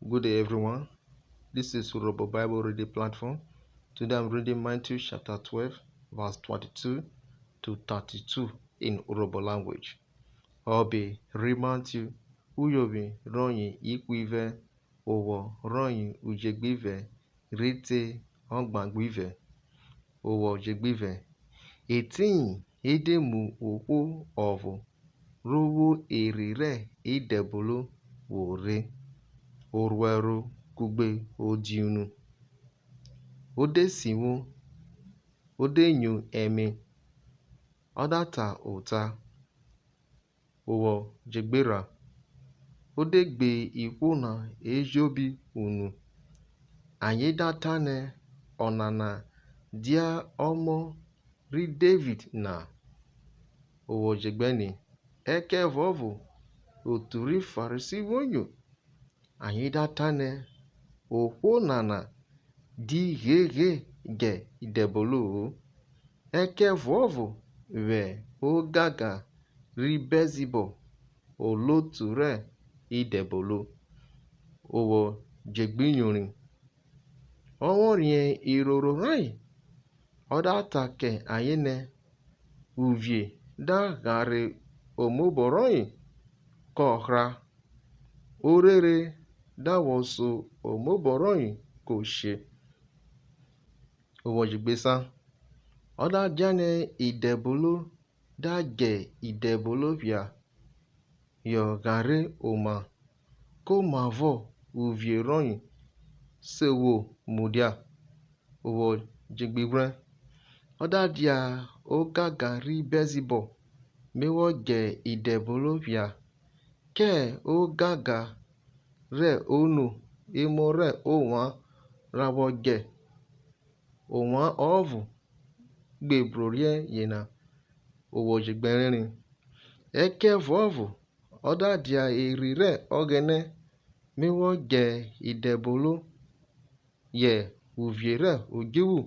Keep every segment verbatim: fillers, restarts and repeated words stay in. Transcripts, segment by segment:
Good day, everyone. This is Urhobo Bible Reading Platform. Today I'm reading Matthew chapter twelve, verse twenty-two to thirty-two in Urhobo language. Ọbe ri Matthew, uyovwi rọye ihwivẹ, owọ rọye ujegbe ivẹ, rhi te ọgban gbe ivẹ. Owọ ujegbe ivẹ. Etiyin e de mu ohwo ọvo ro vwo erhi rẹ idẹbono vwo rhe, orhuẹro kugbe odiunu. O de sivwo, o de nyo ẹme, ọ da ta ota. Owọ ujegbe erha. O de gbe ihwo na ejobi unu. Ayen da tanẹ, Ọnana dia ọmọ ri Devid na? Owọ ujegbe ẹne. Ẹkẹvuọvo otu ri Farisi vwo nyo, ayen da tanẹ, Ohwo nana di gheghe jẹ idẹbono-o, ẹkẹvuọvo vwẹ ogangan ri Bẹlzibọl, olotu rẹ idẹbono. Owọ ujegbe iyori. Ọ vwọ riẹn iroro rayen, ọ da ta kẹ ayen nẹ, Uvie da ghanre omobọ rọye, kọ hra, orere da vwọ so omobọ rọye, ko she. Owọ ujegbe esan. Ọ da dianẹ idẹbono da djẹ idẹbono phia, yọ ghanre oma, ko mavọ uvie rọye se vwo mudia? Owọ ujegbe ighwrẹn. Ọ da dia ogangan ri Bẹlzibọl me vwọ djẹ idẹbono phia, kẹ ogangan rẹ ono emọ rẹ ovwan ra vwọ djẹ? Ovwan ọvo gbe brorhiẹ yena. Owọ ujegbe ẹrenren. Ẹkẹvuọvo ọ da dia erhi rẹ Ọghẹnẹ me vwọ djẹ idẹbono yẹ uvie rẹ odjuvwu,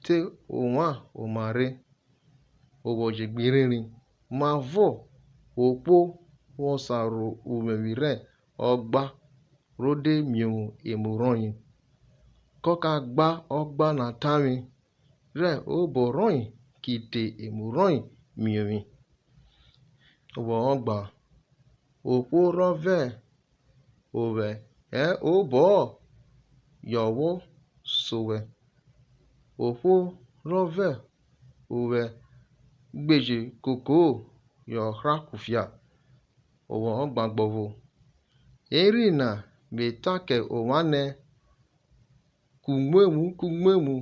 te ovwan oma re. Owọ ujegbe irhirin. Mavọ ohwo vwọ sa ro uwevwi rẹ ọgba ro de miovwo emu rọye, kọ ka gba ọgba na tavwe, rẹ obọ rọye ki te emu rọye miovwi? Owọ ọgban. Ohwo rọ vẹ ovwẹ hẹ obọ-ọ, yọ vwọ so vwẹ. Ohwo rọ vẹ ovwẹ gbeje koko-o, yọ hra kufia. Owọ ọgban gbọvo. Erhi na me ta kẹ ovwan nẹ, ku umwemwu ku umwemwu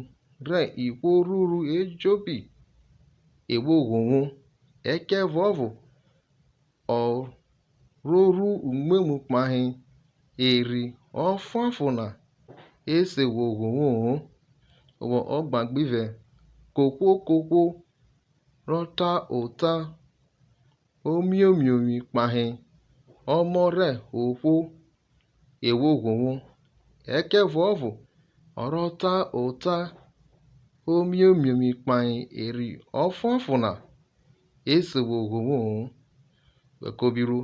rẹ ihwo ruru ejobi e vwo ghovwo, ẹkẹvuọvo ọ ro ru umwemwu kpahe erhi ọfuanfon na, e se vwo ghovwo-o. Owọ ọgban gbivẹ. Kohwo kohwo rọ ta ota omiomiovwi kpahe Ọmọ rẹ ohwo, e vwo ghovwo, ẹkẹvuọvo ọ rọ ta ota omiomiovwi kpahe erhi ọfuanfon na, e se vwo ghovwo-o. Wẹ ko bi ru.